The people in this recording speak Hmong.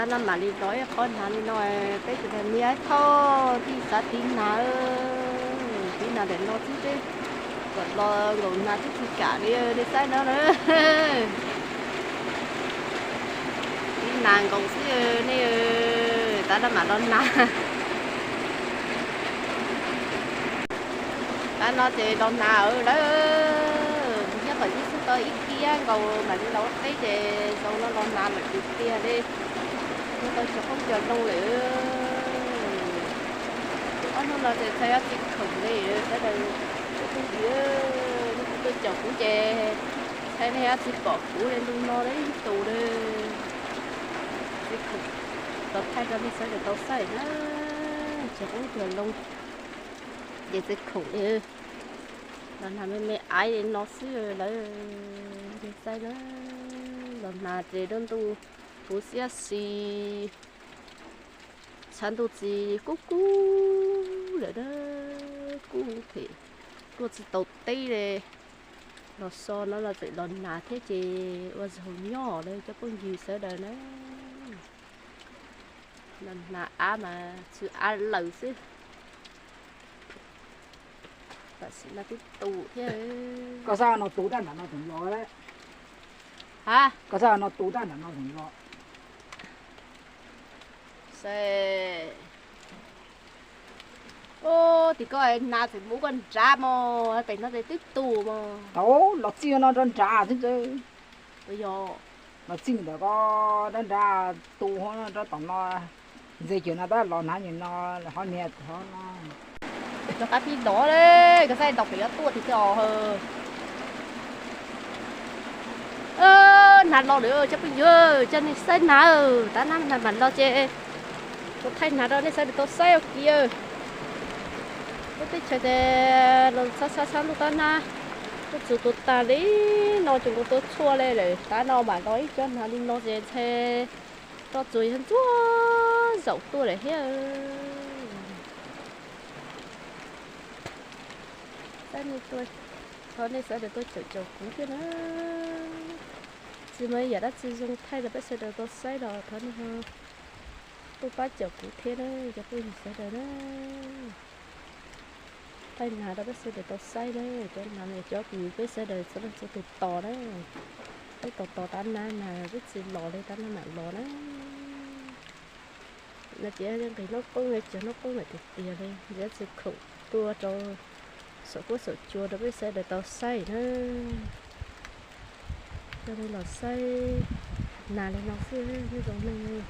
No mam li los ib qho hnav li no, peb tsis tas niaj thauj tij xav tiv hnav, tiv hnav ntawm no xwb, peb kom los nkaum hnav twb tsis kam li, nej saib no na. Tiv hnav nkaus xwb nej, tav no mam los hnav. Tav no ces los hnav lawm, nyob tom ib xub tau ib kiab nkaus mam li los ua teb ces zoo no los hnav lawm tiag tiag li. Nyob tau cov qoob cov loo lawm. Ob hnub no ces txhais ob txiv khoom li, sawv daws, kuv tus yawg, kuv tus tuaj caum kuv ces txhais nej ob txiv pom kuv li ntu no ib tus li. Txiv khoom los thaij rau nej sawv daws tau saib na, cov qoob cov loo. Ces txiv khoom li los hnav me me aiv li no xwb lawm, nej saib na. Los hnav ces dua ntuj huv xiab xis, tshav ntuj txi kub kub lawm na, kub them tuaj tsis tau teb li. Los so no los tseem los hnav thiab ces ua zaug nyob lawm cov phooj ywg sawv daws na. Los hnav av mas txhw av lawm xwb. Tam sim no twb tu thiab. Koj xav no tu tab nram no tseem los lawm. Ha? Koj xav no tu tab nram no tseem los. Ub, tim koj hnav tseem mus koj nrad mos, pem no ces twb tu mos. Tau los txij no rau nrad xwb. Yog los txij ntawm ko rau nrad tu rau tom no, ntxes cawm no tab los hnav nyuam no, hov niag hov no. Rov qab pib los li, koj saib ntaus pem yuav tuaj tiag tiag os. Hnav los lawm cov phooj ywg, coj nej saib hnav, tav no hnav mam los ces kuv thaij hnav rau nej sawv daws tau saib ua kiag. Lub teb chaws ces los txhab txhab txhab ntuj tab nab, tuaj txug tuag tag li no ces nkaus tuaj tshuaj li lawm. Tav no mam los ib co hnav li no ces ntshai roj txuas yog ntxuav zaum tuaj lawm thiab. Saib nej tuaj, thov nej sawv daws tuaj caum caum kuv thiab na. Tsis muaj yam dab tsi zoo thaij rau peb sawv daws tau saib los thov nej ho tuaj pab caum kuv thiab na, cov phooj ywg sawv daws na. Thaij hnav rau peb sawv daws tau saib na, cov hnav cov kws peb sawv daws txhua leej txhua tus tos na. Peb tos tos tav nab mas peb tsis los li, tav nab mam los na. No ces nqis hnub qoob, cog hnub qoob lawm tiag tiag li, ntsia txiv khoom tua rau saum huab saum cua rau peb sawv daws tau saib na. Coj nej los saib hnav li no xwb, nej zoo neej.